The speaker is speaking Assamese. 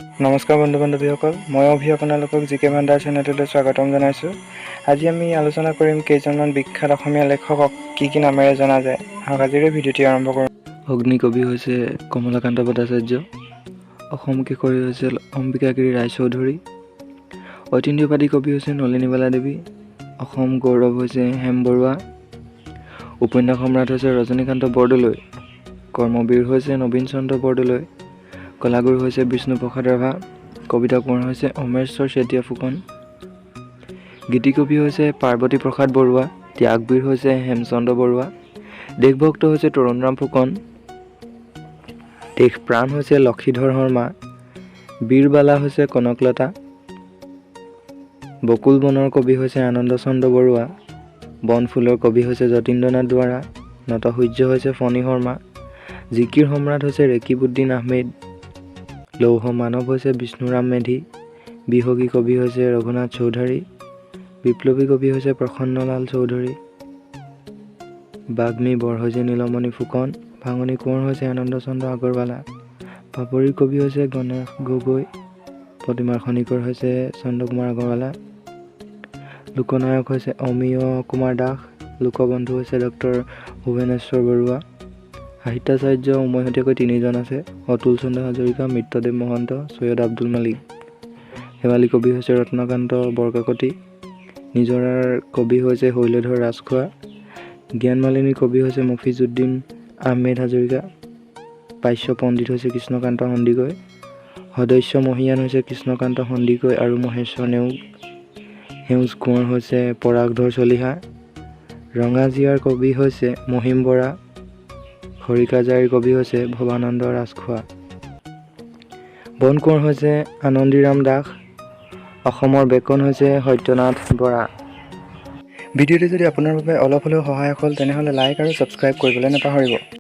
নমস্কাৰ বন্ধু বান্ধৱীসকল, মই অভি আপোনালোকক জি কে ভাণ্ডাৰ চেনেলটোলৈ স্বাগতম জনাইছোঁ। আজি আমি আলোচনা কৰিম কেইজনমান বিখ্যাত অসমীয়া লেখকক কি কি নামেৰে জনা যায়। আহক, আজিৰে ভিডিঅ'টি আৰম্ভ কৰোঁ। অগ্নিকবি হৈছে কমলাকান্ত ভট্টাচাৰ্য। অসম কেশৰী হৈছে অম্বিকাগিৰি ৰায়চৌধুৰী। ঐতিহ্যবাদী কবি হৈছে নলিনীবালা দেৱী। অসম গৌৰৱ হৈছে হেম বৰুৱা। উপন্যাস সম্ৰাট হৈছে ৰজনীকান্ত বৰদলৈ। কৰ্মবীৰ হৈছে নবীন চন্দ্ৰ বৰদলৈ। কলাগুৰু হৈছে বিষ্ণুপ্ৰসাদ ৰাভা। কবিতা কোঁৱৰ হৈছে অমৰেশ্বৰ চেতিয়া ফুকন। গীতিকবি হৈছে পাৰ্বতী প্ৰসাদ বৰুৱা। ত্যাগবীৰ হৈছে হেমচন্দ্ৰ বৰুৱা। দেশভক্ত হৈছে তৰুণৰাম ফুকন। দেশপ্ৰাণ হৈছে লক্ষীধৰ শৰ্মা। বীৰবালা হৈছে কনকলতা। বকুল বনৰ কবি হৈছে আনন্দ চন্দ্ৰ বৰুৱা। বনফুলৰ কবি হৈছে যতীন্দ্ৰনাথ দুৱৰা। নটসূৰ্য হৈছে ফণী শৰ্মা। জিকিৰ সম্ৰাট হৈছে ৰেকিবুদ্দিন আহমেদ। লৌহ মানৱ হৈছে বিষ্ণুৰাম মেধি। বিহগী কবি হৈছে ৰঘুনাথ চৌধুৰী। বিপ্লৱী কবি হৈছে প্ৰসন্নলাল চৌধুৰী। বাগ্মী বৰ হৈছে নীলমণি ফুকন। ভাঙনি কোঁৱৰ হৈছে আনন্দ চন্দ্ৰ আগৰৱালা। পাপৰিৰ কবি হৈছে গণেশ গগৈ। প্ৰতিমাৰ খনিকৰ হৈছে চন্দ্ৰকুমাৰ আগৰৱালা। লোকনায়ক হৈছে অমিয় কুমাৰ দাস। লোকবন্ধু হৈছে ডক্টৰ ভুৱনেশ্বৰ বৰুৱা। সাহিত্যাচাৰ্য উমৈহতীয়াকৈ তিনিজন আছে: অতুল চন্দ্ৰ হাজৰিকা, মিত্ৰদেৱ মহন্ত, চৈয়দ আব্দুল মালিক। শেৱালি কবি হৈছে ৰত্নকান্ত বৰকাকতি। নিজৰাৰ কবি হৈছে শৈলধৰ ৰাজখোৱা। জ্ঞানমালিনীৰ কবি হৈছে মফিজুদ্দিন আহমেদ হাজৰিকা। প্ৰাচ্য পণ্ডিত হৈছে কৃষ্ণকান্ত সন্দিকৈ। সদস্য মহীয়ান হৈছে কৃষ্ণকান্ত সন্দিকৈ আৰু মহেশ্বৰ নেওগ। সেউজ কোঁৱৰ হৈছে পৰাগধৰ চলিহা। ৰঙাজীয়াৰ কবি হৈছে মহিম বৰা। খৰিকাজাইৰ কবি হৈছে ভৱানন্দ ৰাজখোৱা। বনকোঁৱৰ হৈছে আনন্দীৰাম দাস। অসমৰ বেকন হৈছে সত্যনাথ বৰা। ভিডিঅ'টো যদি আপোনাৰ বাবে অলপ হ'লেও সহায়ক হ'ল, তেনেহ'লে লাইক আৰু ছাবস্ক্ৰাইব কৰিবলৈ নাপাহৰিব।